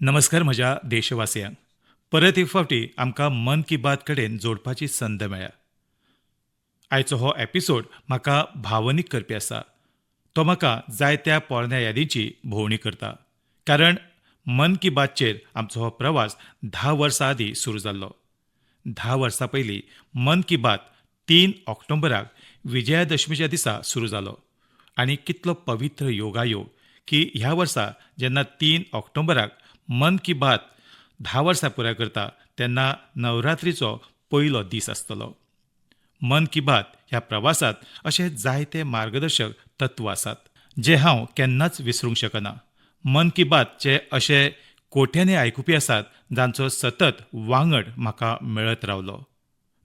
नमस्कार म्हज्या देशवासियांक. परत एक फावटी आमकां मन की बात कडेन जोडपाची संद मेळ्ळ्या. आयचो हो एपिसोड म्हाका भावनीक करपी आसा. तो म्हाका जायत्या पोरण्या यादींची भोंवडी करता, कारण मन की बातचेर आमचो हो प्रवास 10 वर्सां आदीं सुरू जाल्लो. 10 वर्सां पयलीं मन की बात 3 ऑक्टोबराक विजयादशमीच्या दिसा सुरू जालो आनी कितलो पवित्र योगायोग की ह्या वर्सा जेन्ना 3 ऑक्टोबराक मन की बात 10 वर्सां पुराय करता तेन्ना नवरात्रीचो पयलो दीस आसतलो. मन की बात ह्या प्रवासात अशे जायते मार्गदर्शक तत्व आसात जे हांव केन्नाच विसरूंक शकना. मन की बातचे अशे कोट्यांनी आयकुपी आसात जांचो सतत वांगड म्हाका मेळत रावलो.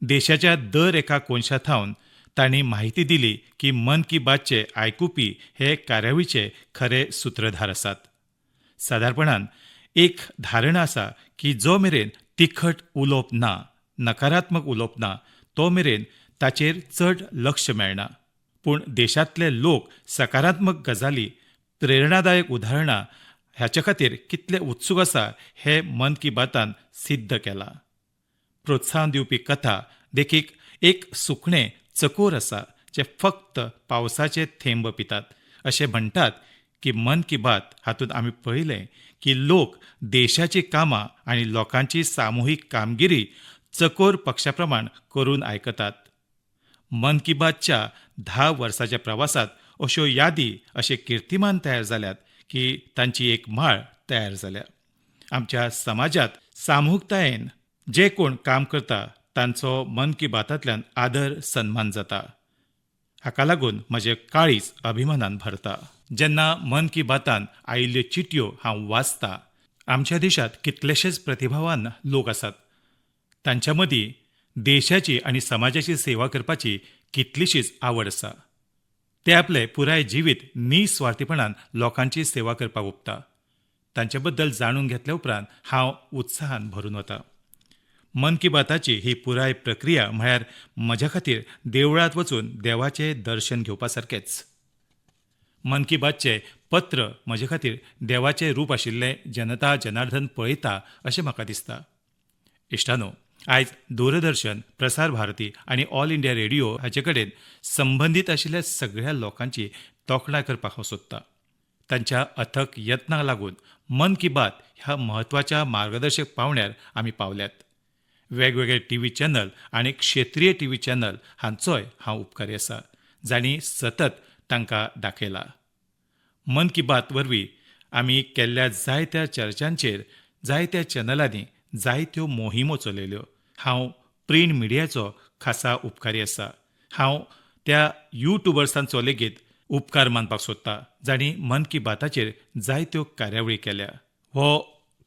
देशाच्या दर एका कोनशा थावन तांणी म्हायती दिली की मन की बातचे आयकुपी हे कार्यावळीचे खरे सुत्रधार आसात. सादारणपणान एक धारणा आसा की जो मेरेन तिखट उलोवप ना, नकारात्मक उलोवप ना, तो मेरेन ताचेर चड लक्ष मेळना. पूण देशांतले लोक सकारात्मक गजाली, प्रेरणादायक उदाहरणां हाचे खातीर कितले उत्सूक आसा हे मन की बातान सिद्ध केलां. प्रोत्साहन दिवपी कथा, देखीक एक सुकणें चकोर आसा जें फक्त पावसाचे थेंब पितात अशें म्हणटात की मन की बात हातूंत आमी पळयलें की लोक देशाचीं कामां आनी लोकांची सामुहीक कामगिरी चकोर पक्षा प्रमाण करून आयकतात. मन की बातच्या 10 वर्साच्या प्रवासात अश्यो यादी, अशे किर्तिमान तयार जाल्यात की तांची एक माळ तयार जाल्या. आमच्या समाजांत सामुहीकतायेन जे कोण काम करता तांचो मन की बातांतल्यान आदर सन्मान जाता. हाका लागून म्हजें काळीज अभिमानान भरता जेन्ना मन की बातान आयिल्ल्यो चिटयो हांव वाचता. आमच्या देशांत कितलेशेच प्रतिभावान लोक आसात, तांच्या मदीं देशाची आनी समाजाची सेवा करपाची कितलीशीच आवड आसा. ते आपले पुराय जिवीत निस्वार्थीपणान लोकांची सेवा करपाक ओंपता. तांचे बद्दल जाणून घेतल्या उपरांत हांव उत्साहान भरून वता. मन की बाताची ही पुराय प्रक्रिया म्हळ्यार म्हज्या खातीर देवळांत वचून देवाचें दर्शन घेवपा सारकेंच. मन की बातचें पत्र म्हजे खातीर देवाचें रूप आशिल्लें जनता जनार्दन पळयता अशें म्हाका दिसता. इश्टानो, आयज दूरदर्शन, प्रसार भारती आनी ऑल इंडिया रेडिओ हाचे कडेन संबंदीत आशिल्ल्या सगळ्या लोकांची तोखणाय करपाक हांव सोदतां. तांच्या अथक यत्नांक लागून मन की बात ह्या म्हत्वाच्या मार्गदर्शक पावंड्यार आमी पावल्यात. वेगवेगळे टीव्ही चॅनल आनी क्षेत्रीय टीव्ही चॅनल हांचोय हांव उपकारी आसा, जांणी सतत तांकां दाखयला. मन की बात वरवीं आमी केल्ल्या जायत्या चर्चांचेर जायत्या चॅनलांनी जायत्यो मोहिमो चलयल्यो. हांव प्रिंट मिडियाचो खासा उपकारी आसा. हांव त्या युट्युबर्सांचो लेगीत उपकार मानपाक सोदता जांणी मन की बाताचेर जायत्यो कार्यावळी केल्या. हो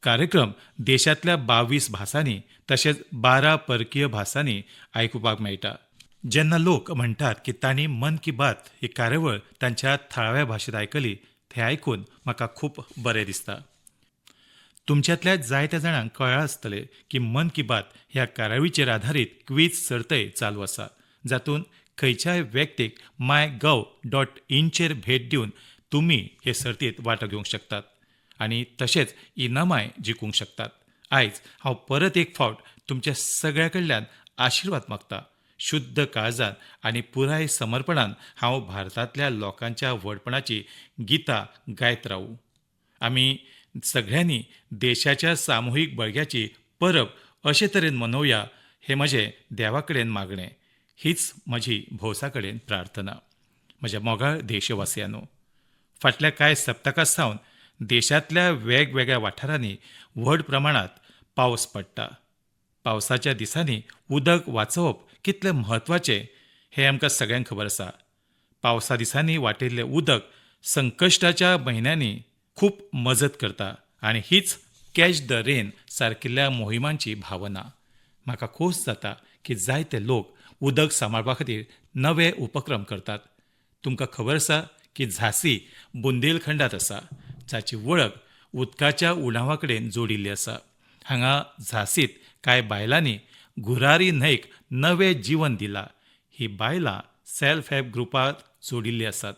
कार्यक्रम देशांतल्या 22 भासांनी तशेंच 12 परकीय भासांनी आयकुपाक मेळटा. जेन्ना लोक म्हणटात की तांणी मन की बात ही कार्यावळ तांच्या थळाव्या भाशेंत आयकली, तें आयकून म्हाका खूब बरें दिसता. तुमच्यांतल्या जायत्या जाणांक कळ्ळां आसतलें की मन की बात ह्या कार्यावळीचेर आधारीत क्वीज सर्तय चालू आसा, जातूंत खंयच्याय व्यक्तीक mygov.in भेट दिवन तुमी हे सर्तींत वांटो घेवंक शकतात आनी तशेंच इनामांय जिखूंक शकतात. आयज हांव परत एक फावट तुमच्या सगळ्या कडल्यान आशिर्वाद मागता. शुद्ध काळजान आनी पुराय समर्पणान हांव भारतांतल्या लोकांच्या व्हडपणाची गितां गायत रावूं. आमी सगळ्यांनी देशाच्या सामुहीक बळग्याची परब अशे तरेन मनोवया हें म्हजें देवा कडेन मागणें. हीच म्हजी भौसा कडेन प्रार्थना. म्हज्या मोगाळ देशवासियांनो, फाटल्या कांय सप्तकां सावन देशांतल्या वेगवेगळ्या वाठारांनी व्हड प्रमाणांत पावस पडटा. पावसाच्या दिसांनी उदक वाचोवप कितलें म्हत्वाचें हें आमकां सगळ्यांक खबर आसा. पावसा दिसांनी वाटयल्लें उदक संकश्टाच्या म्हयन्यांनी खूब मजत करता आनी हीच कॅच the rain सारकिल्ल्या मोहिमांची भावना. म्हाका खोस जाता की जायते लोक उदक सांबाळपा खातीर नवे उपक्रम करतात. तुमकां खबर आसा की झांसी बुंदेलखंडांत आसा, जाची वळख उदकाच्या उणावा कडेन जोडिल्ली आसा. हांगा झांसीत कांय बायलांनी घुरारी न्हंयक नवें जीवन दिलां. ही बायलां सेल्फ हेल्प ग्रुपांत जोडिल्लीं आसात.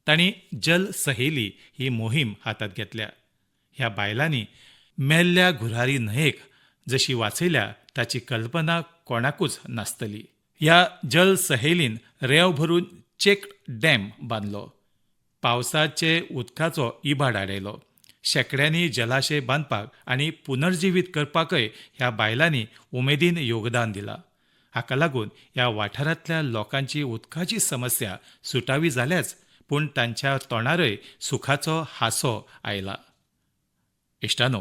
तांणी जल सहेली ही मोहीम हातांत घेतल्या. ह्या बायलांनी मेल्ल्या घुरारी न्हंयेक जशी वाचयल्या ताची कल्पना कोणाकूच नासतली. ह्या जल सहेलीन रेंव भरून चेक डॅम बांदलो, पावसाचे उदकाचो इबाड आडयलो. शेंकड्यांनी जलाशय बांदपाक आनी पुनर्जिवीत करपाकय ह्या बायलांनी उमेदीन योगदान दिलां. हाका लागून ह्या वाठारांतल्या लोकांची उदकाची समस्या सुटावी जाल्याच, पूण तांच्या तोंडारय सुखाचो हांसो आयला. इश्टानो,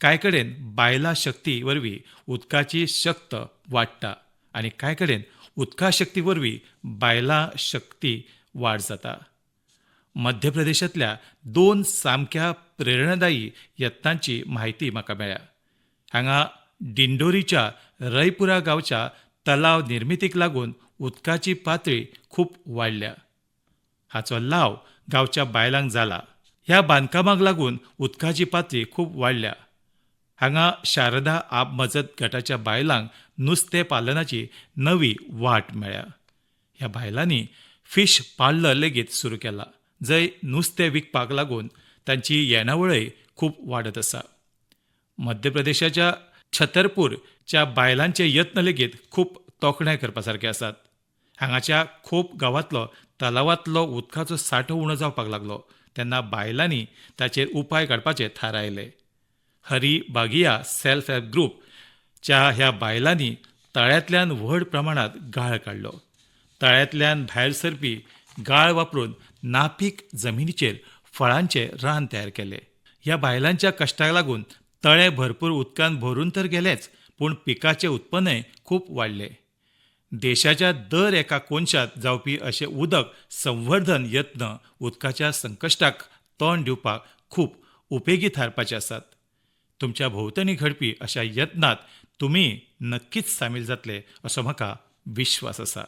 कांय कडेन बायलां शक्ती वरवीं उदकाची शक्त वाडटा आनी कांय कडेन उदका शक्ती वरवीं बायलां शक्ती वाड जाता. मध्य प्रदेशांतल्या दोन सामक्या प्रेरणादायी यत्नांची म्हायती म्हाका मेळ्ळ्या. हांगा डिंडोरीच्या रयपुरा गांवच्या तलाव निर्मितीक लागून उदकाची पातळी खूब वाडल्या. हाचो लाव गांवच्या बायलांक जाला. ह्या बांदकामाक लागून उदकाची पातळी खूब वाडल्या. हांगा शारदा आप मजत गटाच्या बायलांक नुस्तें पालनाची नवी वाट मेळ्ळ्या. ह्या बायलांनी फिश पार्लर लेगीत सुरू केला, जंय नुस्तें विकपाक लागून तांची येणावळय खूब वाडत आसा. मध्य प्रदेशाच्या छतरपूरच्या बायलांचे यत्न लेगीत खूब तोखणाय करपा सारके आसात. हांगाच्या खोप गांवांतलो तलावांतलो उदकाचो सांठो उणो जावपाक लागलो तेन्ना बायलांनी ताचेर उपाय काडपाचे थारायले. हरी बागिया सेल्फ हेल्प ग्रुपच्या ह्या बायलांनी तळ्यांतल्यान व्हड प्रमाणांत गाळ काडलो. तळ्यांतल्यान भायर सरपी गाळ वापरून नापीक जमिनीचेर फळांचें रान तयार केलें. ह्या बायलांच्या कश्टाक लागून तळें भरपूर उदकान भरून तर गेलेंच, पूण पिकाचें उत्पन्नय खूब वाडलें. देशाच्या दर एका कोनशांत जावपी अशे उदक संवर्धन यत्न उदकाच्या संकश्टाक तोंड दिवपाक खूब उपेगी थारपाचे आसात. तुमच्या भोंवतणी घडपी अशा यत्नांत तुमी नक्कीच सामील जातले असो म्हाका विश्वास आसा.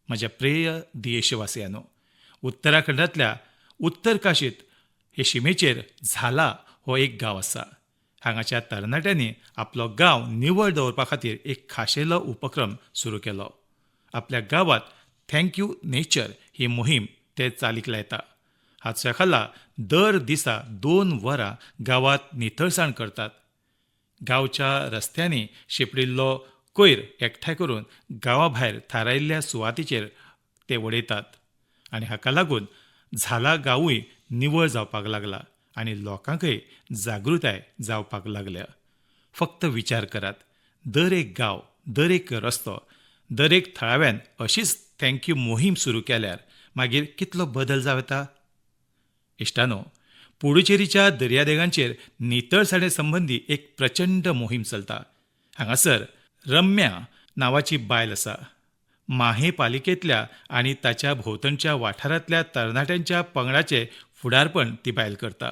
म्हज्या प्रिय देशवासियांनो, उत्तराखंडांतल्या उत्तर काशीत हे शिमेचेर झाला हो एक गांव आसा. हांगाच्या तरणाट्यांनी आपलो गांव निवळ दवरपा खातीर एक खाशेलो उपक्रम सुरू केलो. आपल्या गांवांत thank you nature ही मोहीम ते चालीक लायता. हाच्या खाला दर दिसा 2 वरां गांवांत नितळसाण करतात. गांवच्या रस्त्यांनी शिंपडिल्लो कोयर एकठांय करून गांवा भायर थारायिल्ल्या सुवातेचेर ते उडयतात आनी हाका लागून झाला गांवूय निवळ जावपाक लागला आनी लोकांकय जागृताय जावपाक लागल्या. फक्त विचार करात, दर एक गांव, दर एक रस्तो, दर एक थळाव्यान अशीच thank you मोहीम सुरू केल्यार मागीर कितलो बदल जावं येता. इश्टानो, पुडुचेरीच्या दर्यादेगांचेर नितळसाणे संबंदी एक प्रचंड मोहीम चलता. हांगासर रम्या नांवाची बायल आसा. माहे पालिकेंतल्या आनी ताच्या भोंवतणच्या वाठारांतल्या तरणाट्यांच्या पंगडाचें फुडारपण ती बायल करता.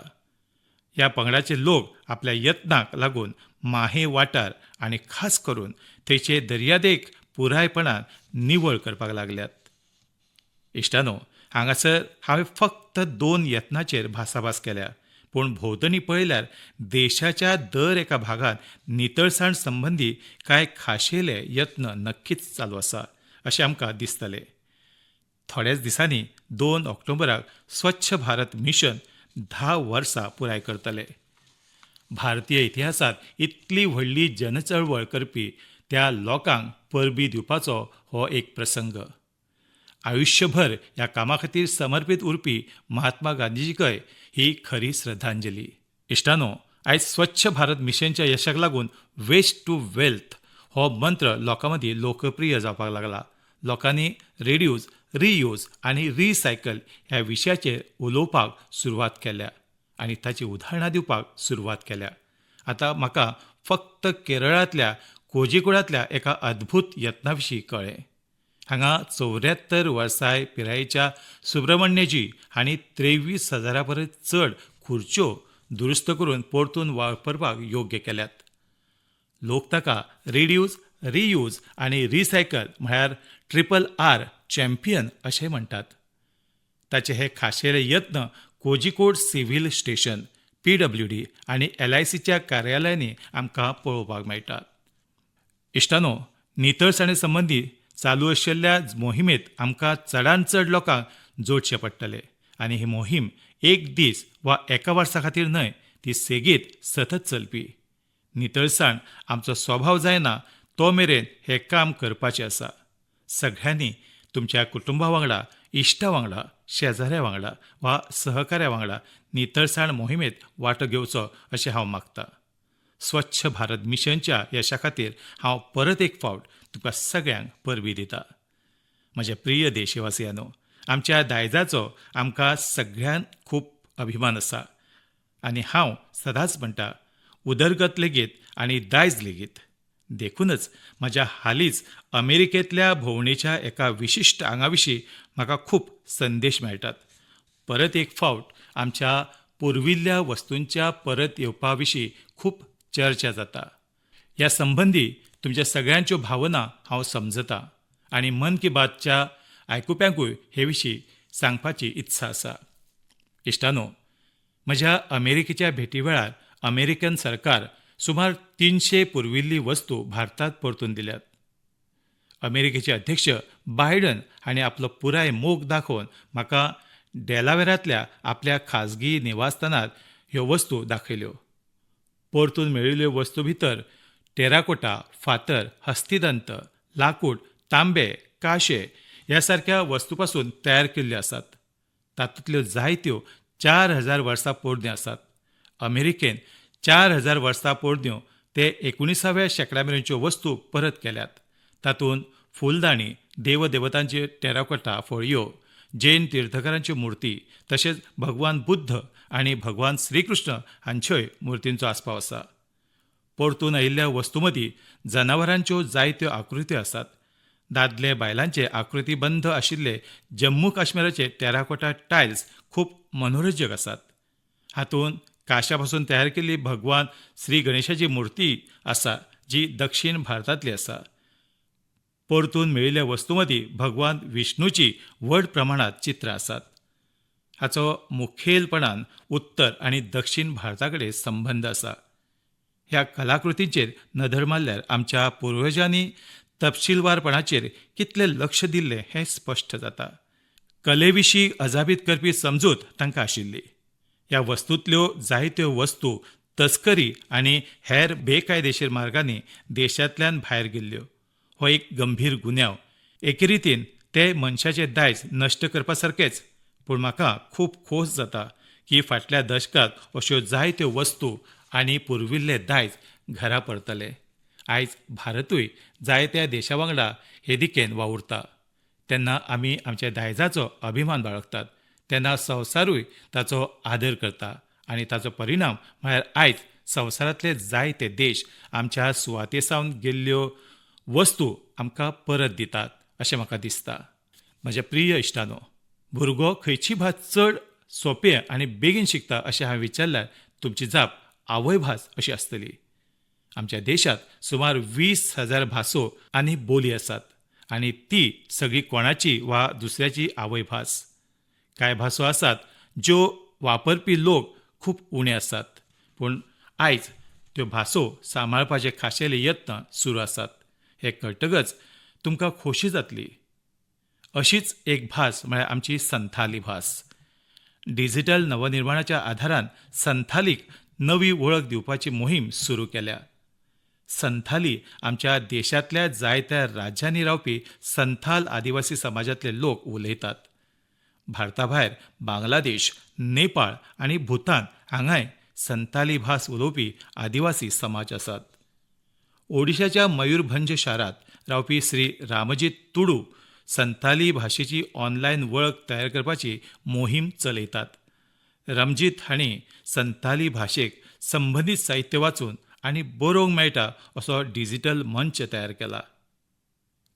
ह्या पंगडाचे लोक आपल्या यत्नाक लागून माहे वाठार आनी खास करून थंयचे दर्यादेग पुरायपणान निवळ करपाक लागल्यात. इश्टानो, हांगासर हांवें फक्त 2 यत्नाचेर भासाभास केल्या, पूण भोंवतणी पळयल्यार देशाच्या दर एका भागांत नितळसाण संबंदी कांय खाशेले यत्न नक्कीच चालू आसा अशें आमकां दिसतलें. थोड्याच दिसांनी 2 ऑक्टोबराक स्वच्छ भारत मिशन 10 वर्सां पुराय करतले. भारतीय इतिहासांत इतली व्हडली जनचळवळ करपी त्या लोकांक परबी दिवपाचो हो एक प्रसंग. आयुष्यभर ह्या कामा खातीर समर्पीत उरपी महात्मा गांधीजीकय ही खरी श्रद्धांजली. इश्टानो, आयज स्वच्छ भारत मिशनच्या यशाक लागून वेस्ट टू वेल्थ हो मंत्र लोकां मदीं लोकप्रिय जावपाक लागला. लोकांनी रिड्यूज, रियूज आनी रिसायकल ह्या विशयाचेर उलोवपाक सुरवात केल्या आनी ताची उदाहरणां दिवपाक सुरवात केल्या. आतां म्हाका फक्त केरळांतल्या कोझिकोडांतल्या एका अद्भूत यत्ना विशीं कळ्ळें. हांगा 74 वर्सां पिरायेच्या सुब्रमण्यजी हांणी 23,000 परस चड खुर्च्यो दुरुस्त करून परतून वापरपाक योग्य केल्यात. लोक ताका रिड्यूज, रियूज आनी रिसायकल म्हळ्यार RRR champion अशें म्हणटात. ताचे हे खाशेले यत्न कोझिकोड सिव्हील स्टेशन, PWD आनी LICच्या कार्यालयांनी आमकां पळोवपाक मेळटा. इश्टानो, नितळसाणे संबंदी चालू आशिल्ल्या मोहिमेंत आमकां चडान चड लोकांक जोडचें पडटलें आनी ही मोहीम एक दीस वा एका वर्सा खातीर न्हय, ती सेगीत सतत चलपी. नितळसाण आमचो स्वभाव जायना तो मेरेन हें काम करपाचें आसा. सगळ्यांनी तुमच्या कुटुंबा वांगडा, इश्टा वांगडा, शेजाऱ्या वांगडा वा सहकाऱ्या वांगडा नितळसाण मोहिमेंत वांटो घेवचो अशें हांव मागतां. स्वच्छ भारत मिशनच्या यशा खातीर हांव परत एक फावट तुमकां सगळ्यांक परबीं दिता. म्हज्या प्रिय देशवासियांनो, आमच्या दायजाचो आमकां सगळ्यांक खूब अभिमान आसा आनी हांव सदांच म्हणटा, उदरगत लेगीत आनी दायज लेगीत. देखूनच म्हज्या हालींच अमेरिकेंतल्या भोंवडेच्या एका विशिश्ट आंगा विशीं म्हाका खूब संदेश मेळटात. परत एक फावट आमच्या पुर्विल्ल्या वस्तूंच्या परत येवपा विशीं खूब चर्चा जाता. ह्या संबंदी तुमच्या सगळ्यांच्यो भावना हांव समजता आनी मन की बातच्या आयकुप्यांकूय हे विशीं सांगपाची इत्सा आसा. इश्टानो, म्हज्या अमेरिकेच्या भेटी वेळार अमेरिकन सरकार सुमार 300 पुर्विल्ली वस्तू भारतांत परतून दिल्यात. अमेरिकेचे अध्यक्ष बायडन हांणी आपलो पुराय मोग दाखोवन म्हाका डेलावेरांतल्या आपल्या खाजगी निवासस्थानार ह्यो वस्तू दाखयल्यो. परतून मेळिल्ल्यो वस्तू भितर टेराकोटा, फातर, हस्तिदंत, लाकूड, तांबे, काशे ह्या सारक्या वस्तू पासून तयार केल्ल्यो आसात. तातूंतल्यो जायत्यो 4000 वर्सां पोरण्यो आसात. अमेरिकेन 4000 वर्सां पोरण्यो ते 19व्या शेंकड्या मेरेनच्यो वस्तू परत केल्यात. तातूंत फुलदाणी, देवदेवतांच्यो टेराकोटा फळयो, जैन तीर्थकारांच्यो मुर्ती तशेंच भगवान बुद्ध आनी भगवान श्रीकृष्ण हांच्योय मुर्तींचो आस्पाव आसा. परतून आयिल्ल्या वस्तू मदीं जनावरांच्यो जायत्यो आकृत्यो आसात. दादले बायलांचे आकृतीबंध आशिल्ले जम्मू काश्मीराचे टेराकोटा टायल्स खूब मनोरंजक आसात. हातूंत काशा पासून तयार केल्ली भगवान श्री गणेशाची मुर्ती आसा, जी दक्षिण भारतांतली आसा. परतून मेळिल्ल्या वस्तू मदीं भगवान विष्णूची व्हड प्रमाणांत चित्रां आसात. हाचो मुखेलपणान उत्तर आनी दक्षिण भारता कडेन संबंद आसा. ह्या कलाकृतींचेर नदर मारल्यार आमच्या पुर्वजांनी तपशीलवारपणाचेर कितलें लक्ष दिल्लें हें स्पश्ट जाता. कले विशीं अजापीत करपी समजूत तांकां आशिल्ली. ह्या वस्तूंतल्यो जायत्यो वस्तू तस्करी आनी हेर बेकायदेशीर मार्गांनी देशांतल्यान भायर गेल्ल्यो. हो एक गंभीर गुन्यांव. एके रितीन ते मनशाचें दायज नश्ट करपा सारकेंच. पूण म्हाका खूब खोस जाता की फाटल्या दशकांत अश्यो जायत्यो वस्तू आनी पुर्विल्लें दायज घरा परतलें. आयज भारतूय जायत्या देशा वांगडा हे दिकेन वावुरता. तेन्ना आमी आमच्या दायजाचो अभिमान बाळगतात तेन्ना संवसारूय ताचो आदर करता आनी ताचो परिणाम म्हळ्यार आयज संवसारांतले जायते देश आमच्या सुवाते सावन गेल्ल्यो वस्तू आमकां परत दितात अशें म्हाका दिसता. म्हज्या प्रिय इश्टानो, भुरगो खंयची भास चड सोंपें आनी बेगीन शिकता अशें हांवें विचारल्यार तुमची जाप आवयभास अशी आसतली. आमच्या देशांत सुमार 20,000 भासो आनी बोली आसात आनी ती सगळी कोणाची वा दुसऱ्याची आवयभास. कांय भासो आसात ज्यो वापरपी लोक खूब उणे आसात, पूण आयज त्यो भासो सांबाळपाचे खाशेले यत्न सुरू आसात हें कळटकच तुमकां खोशी जातली. अशीच एक भास म्हळ्यार आमची संथाली भास. डिजिटल नवनिर्माणाच्या आधारान संथालीक नवी वळख दिवपाची मोहीम सुरू केल्या. संथाली आमच्या देशांतल्या जायत्या राज्यांनी रावपी संथाल आदिवासी समाजांतले लोक उलयतात. भारता भायर बांगलादेश, नेपाळ आनी भूतान हांगाय संताली भास उलोवपी आदिवासी समाज आसात. ओडिशाच्या मयूरभंज शारांत रावपी श्री रामजीत तुडू संताली भाशेची ऑनलायन वळख तयार करपाची मोहीम चलयतात. रमजीत हांणी संताली भाशेक संबंदीत साहित्य वाचून आनी बरोवंक मेळटा असो डिजिटल मंच तयार केला.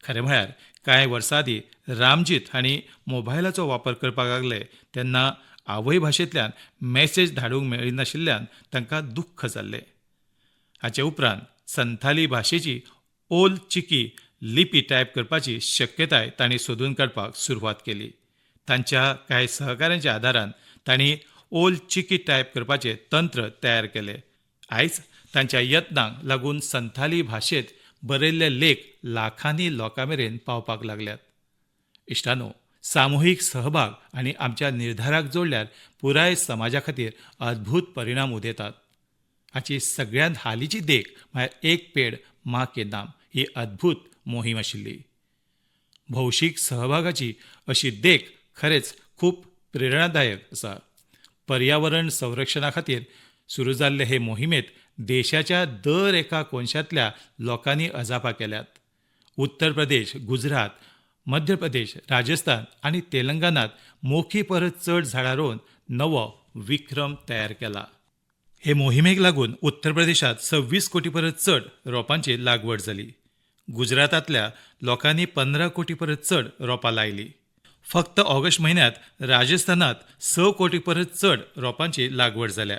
खरें म्हळ्यार कांय वर्सां आदीं रामजीत हांणी मोबायलाचो वापर करपाक लागले तेन्ना आवयभाशेंतल्यान मॅसेज धाडूंक मेळनाशिल्ल्यान तांकां दुख्ख जाल्लें. हाचे उपरांत संथाली भाशेची ओल चिकी लिपी टायप करपाची शक्यताय तांणी सोदून काडपाक सुरवात केली. तांच्या कांय सहकाऱ्यांच्या आदारान तांणी ओल चिकी टायप करपाचें तंत्र तयार केलें. आयज तांच्या यत्नांक लागून संथाली भाशेंत बरयल्ले लेख लाखांनी लोकां मेरेन पावपाक लागल्यात. इश्टानो, सामुहीक सहभाग आनी आमच्या निर्धाराक जोडल्यार पुराय समाजा खातीर अद्भूत परिणाम उदेतात. हाची सगळ्यांत हालींची देख म्हळ्यार "एक पेड माँ के नाम" ही अद्भूत मोहीम आशिल्ली. भौशीक सहभागाची अशी देख खरेंच खूब प्रेरणादायक आसा. पर्यावरण संरक्षणा खातीर सुरू जाल्ले हे मोहिमेंत देशाच्या दर एका कोनशांतल्या लोकांनी अजापां केल्यात. उत्तर प्रदेश, गुजरात, मध्य प्रदेश, राजस्थान आनी तेलंगणांत मोखी परस चड झाडां रोवन नवो विक्रम तयार केला. हे मोहिमेक लागून उत्तर प्रदेशांत 26 कोटी परस चड रोपांची लागवड जाली. गुजरातांतल्या लोकांनी 15 कोटी परस चड रोपां लायली. फक्त ऑगस्ट म्हयन्यांत राजस्थानात 6 कोटी परस चड रोपांची लागवड जाल्या.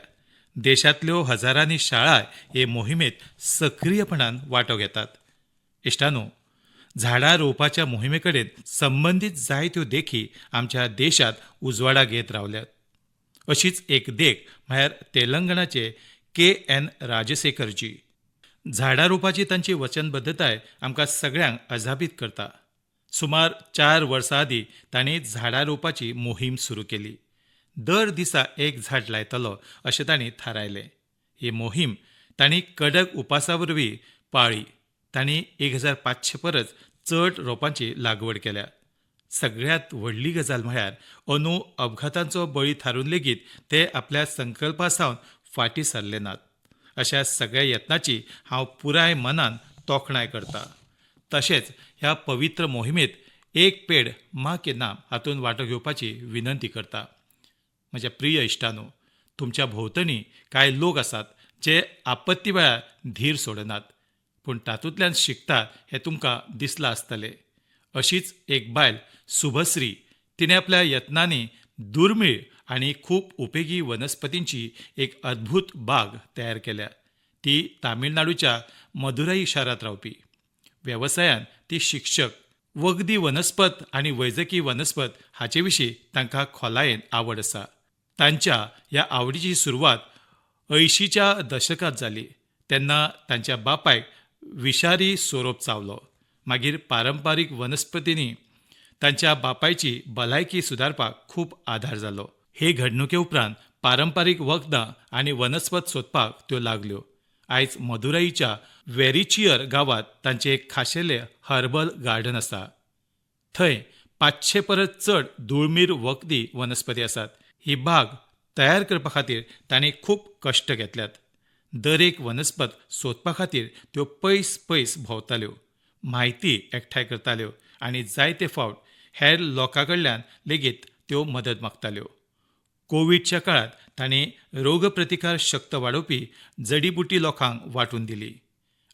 देशांतल्यो हजारांनी शाळा हे मोहिमेंत सक्रीयपणान वांटो घेतात. इश्टानो, झाडां रोवपाच्या मोहिमे कडेन संबंदीत जायत्यो देखी आमच्या देशांत उजवाडाक येत रावल्यात. अशीच एक देख म्हळ्यार तेलंगणाचे के एन राजशेखरजी. झाडां रोवपाची तांची वचनबद्धताय आमकां सगळ्यांक अजापीत करता. सुमार 4 वर्सां आदीं तांणी झाडां रोवपाची मोहीम सुरू केली. दर दिसा एक झाड लायतलो अशें तांणी थारायलें. ही मोहीम तांणी कडक उपासा वरवीं पाळ्ळी. तांणी 1500 परस चड रोपांची लागवड केल्या. सगळ्यांत व्हडली गजाल म्हळ्यार अंदू अपघातांचो बळी थारून लेगीत ते आपल्या संकल्पा सावन फाटीं सरले नात. अशा सगळ्या यत्नाची हांव पुराय मनान तोखणाय करता. तशेंच ह्या पवित्र मोहिमेंत "एक पेड माँ के नाम" हातूंत वांटो घेवपाची विनंती करता. म्हज्या प्रिय इश्टानो, तुमच्या भोंवतणी कांय लोक आसात जे आपत्ती वेळार धीर सोडनात, पूण तातूंतल्यान शिकतात हें तुमकां दिसलां आसतलें. अशीच एक बायल शुभश्री. तिणें आपल्या यत्नांनी दुर्मीळ आनी खूब उपेगी वनस्पतींची एक अद्भूत बाग तयार केल्या. ती तामिळनाडूच्या मदुराई शारांत रावपी. वेवसायान ती शिक्षक. वखदी वनस्पत आनी वैजकी वनस्पत हाचे विशीं तांकां खोलायेन आवड आसा. तांच्या ह्या आवडीची सुरवात 80च्या दशकांत जाली. तेन्ना तांच्या बापायक विशारी सोरोप चावलो. मागीर पारंपारीक वनस्पतींनी तांच्या बापायची भलायकी सुदारपाक खूब आदार जालो. हे घडणुके उपरांत पारंपारीक वखदां आनी वनस्पत सोदपाक त्यो लागल्यो. आयज मदुराईच्या वेरिचियर गांवांत तांचें एक खाशेलें हर्बल गार्डन आसा. थंय 500 परस चड दुर्मीळ वखदी वनस्पती आसात. ही बाग तयार करपा खातीर तांणी खूब कश्ट घेतल्यात. दर एक वनस्पत सोदपा खातीर त्यो पयस पयस भोंवताल्यो, म्हायती एकठांय करताल्यो आनी जायते फावट हेर लोकां कडल्यान लेगीत त्यो मदत मागताल्यो. कोवीडच्या काळांत तांणी रोगप्रतिकार शक्त वाडोवपी जडीबुटी लोकांक वांटून दिली.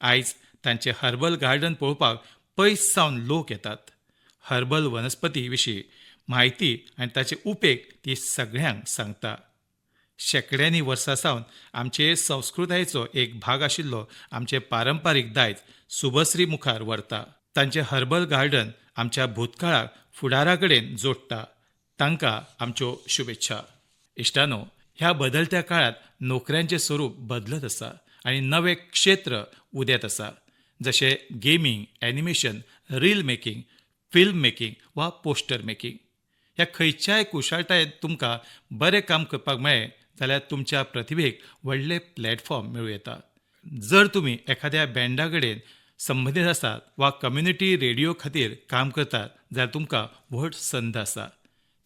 आयज तांचें हर्बल गार्डन पळोवपाक पयस सावन लोक येतात. हर्बल वनस्पती विशीं म्हायती आनी ताचे उपेग ती सगळ्यांक सांगता. शेंकड्यांनी वर्सां सावन आमचे संस्कृतायेचो एक भाग आशिल्लो आमचें पारंपारीक दायज शुभश्री मुखार व्हरता. तांचें हर्बल गार्डन आमच्या भूतकाळाक फुडारा कडेन जोडटा. तांकां आमच्यो शुभेच्छा. इश्टानो, ह्या बदलत्या काळांत नोकऱ्यांचें स्वरूप बदलत आसा आनी नवे क्षेत्र उदेत आसा, जशें gaming, animation, reel making, film making वा पोस्टर मेकिंग. ह्या खंयच्याय कुशळटायेंत तुमकां बरें काम करपाक मेळ्ळें जाल्यार तुमच्या प्रतिभेक व्हडलें प्लॅटफॉर्म मेळूं येता. जर तुमी एखाद्या बँडा कडेन संबंदीत आसात वा कम्युनिटी रेडियो खातीर काम करतात जाल्यार तुमकां व्हड संद आसा.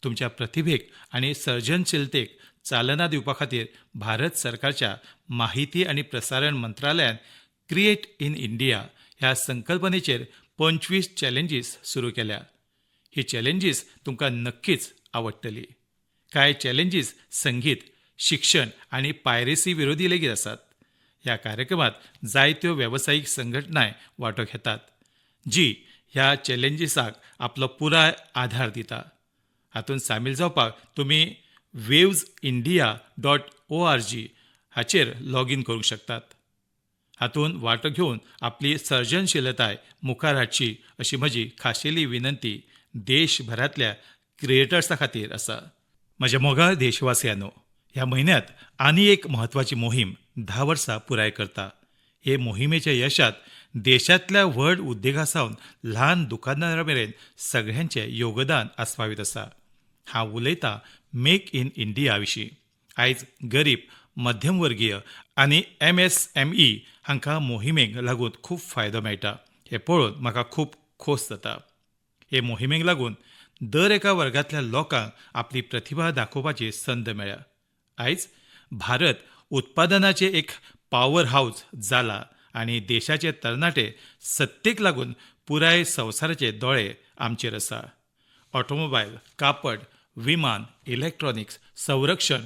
तुमच्या प्रतिभेक आनी सर्जनशीलतेक चालना दिवपा खातीर भारत सरकारच्या माहिती आनी प्रसारण मंत्रालयान क्रिएट इन इंडिया ह्या संकल्पनेचेर 25 चॅलेंजीस सुरू केल्या. ही चॅलेंजीस तुमकां नक्कीच आवडटली. कांय चॅलेंजीस संगीत, शिक्षण आनी पायरेसी विरोधी लेगीत आसात. ह्या कार्यक्रमात जायत्यो वेवसायीक संघटनाय वांटो घेतात, जी ह्या चॅलेंजीसाक आपलो पुराय आधार दिता. हातूंत सामील जावपाक तुमी wavesindia.org हाचेर लॉगीन करूंक शकतात. हातूंत वांटो घेवन आपली सर्जनशीलताय मुखार हाडची अशी म्हजी खाशेली विनंती देशभरांतल्या क्रिएटर्सा खातीर आसा. म्हज्या मोगाळ देशवासियांनो, ह्या म्हयन्यांत आनी एक म्हत्वाची मोहीम 10 वर्सां पुराय करता. हे मोहिमेच्या यशात देशांतल्या व्हड उद्देगा सावन ल्हान दुकानदारा मेरेन सगळ्यांचें योगदान आस्पावीत आसा. हांव उलयतां मेक इन इंडिया विशीं. आयज गरीब, मध्यमवर्गीय आनी MSME हांकां मोहिमेक लागून खूब फायदो मेळटा हें पळोवन म्हाका खूब खोस जाता. हे मोहिमेक लागून दर एका वर्गांतल्या लोकांक आपली प्रतिभा दाखोवपाची संद मेळ्ळ्या. आयज भारत उत्पादनाचें एक पावर हावज जाला आनी देशाचे तरणाटे सत्तेक लागून पुराय संवसाराचे दोळे आमचेर आसा. ऑटोमोबायल, कापड, विमान, इलेक्ट्रॉनिक्स, संरक्षण,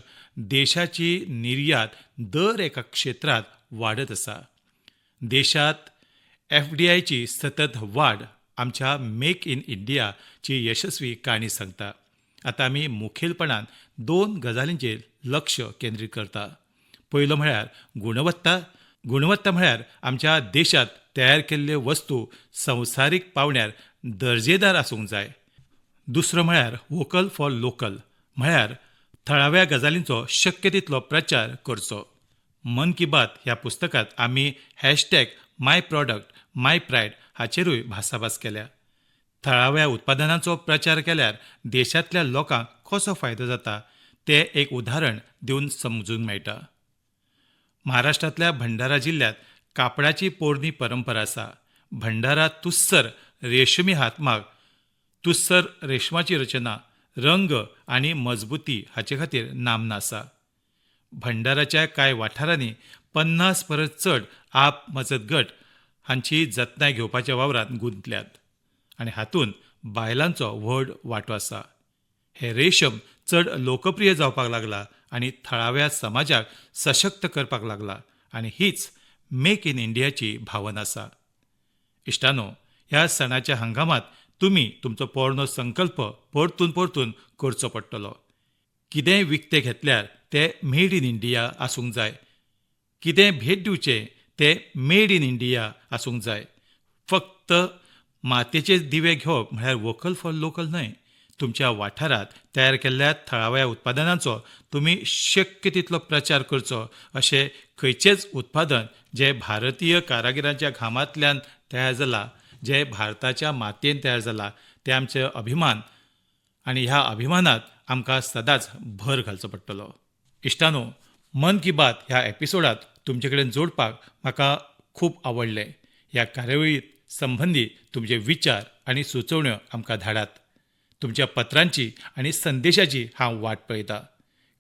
देशाची निर्यात दर एका क्षेत्रांत वाडत आसा. देशांत FDIची सतत वाड आमच्या मेक इन इंडियाची यशस्वी काणी सांगता. आतां आमी मुखेलपणान दोन गजालींचेर लक्ष केंद्रीत करता. पयलो म्हळ्यार गुणवत्ता. गुणवत्ता म्हळ्यार आमच्या देशांत तयार केल्ल्यो वस्तू संवसारीक पांवड्यार दर्जेदार आसूंक जाय. दुसरो म्हळ्यार वोकल फॉर लोकल, म्हळ्यार थळाव्या गजालींचो शक्य तितलो प्रचार करचो. मन की बात ह्या पुस्तकांत आमी hashtag my product my pride हाचेरूय भासाभास केल्या. थळाव्या उत्पादनांचो प्रचार केल्यार देशांतल्या लोकांक कसो फायदो जाता तें एक उदाहरण दिवन समजूंक मेळटा. महाराष्ट्रांतल्या भंडारा जिल्ल्यांत कापडाची पोरणी परंपरा आसा. भंडारा तुस्सर रेशमी हातमाग, तुस्सर रेशमाची रचना, रंग आनी मजबूती हाचे खातीर नामना आसा. भंडाराच्या कांय वाठारांनी 50 परस चड आप मजत गट हांची जतनाय घेवपाच्या वावरांत गुंतल्यात आनी हातूंत बायलांचो व्हड वांटो आसा. हें रेशम चड लोकप्रिय जावपाक लागला आनी थळाव्या समाजाक सशक्त करपाक लागला आनी हीच मेक इन इंडियाची भावना आसा. इश्टानो, ह्या सणाच्या हंगामांत तुमी तुमचो पोरणो संकल्प परतून परतून करचो पडटलो. कितेंय विकतें घेतल्यार तें मेड इन इंडिया आसूंक जाय. कितेंय भेट दिवचें तें मेड इन इंडिया आसूंक जाय. फक्त मातयेचे दिवे घेवप म्हळ्यार वोकल फॉर लोकल न्हय. तुमच्या वाठारांत तयार केल्ल्या थळाव्या उत्पादनांचो तुमी शक्य तितलो प्रचार करचो. अशें खंयचेंच उत्पादन जें भारतीय कारागिरांच्या घामांतल्यान तयार जालां, जें भारताच्या मातयेन तयार जालां, तें आमचें अभिमान आनी ह्या अभिमानांत आमकां सदांच भर घालचो पडटलो. इश्टानो, मन की बात ह्या एपिसोडांत तुमचे कडेन जोडपाक म्हाका खूब आवडलें. ह्या कार्यावळी संबंदी तुमचे विचार आनी सुचोवण्यो आमकां धाडात. तुमच्या पत्रांची आनी संदेशाची हांव वाट पळयतां.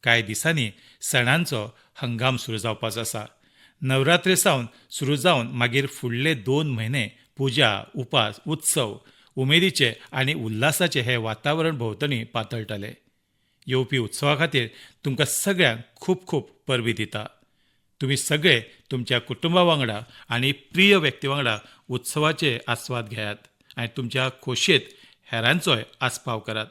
कांय दिसांनी सणांचो हंगाम सुरू जावपाचो आसा. नवरात्रे सावन सुरू जावन मागीर फुडले 2 म्हयने पुजा, उपास, उत्सव, उमेदीचे आनी उल्हासाचे हें वातावरण भोंवतणी पातळटलें. येवपी उत्सवा खातीर तुमकां सगळ्यांक खूब खूब परबीं दिता. तुमी सगळे तुमच्या कुटुंबा वांगडा आनी प्रिय व्यक्ती वांगडा उत्सवाचे आस्वाद घेयात आनी तुमच्या खोशयेंत हेरांचोय आस्पाव करात.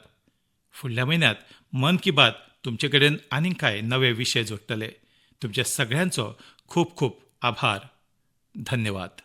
फुडल्या म्हयन्यांत मन की बात तुमचे कडेन आनीक कांय नवे विशय जोडटले. तुमच्या सगळ्यांचो खूब खूब आभार. धन्यवाद.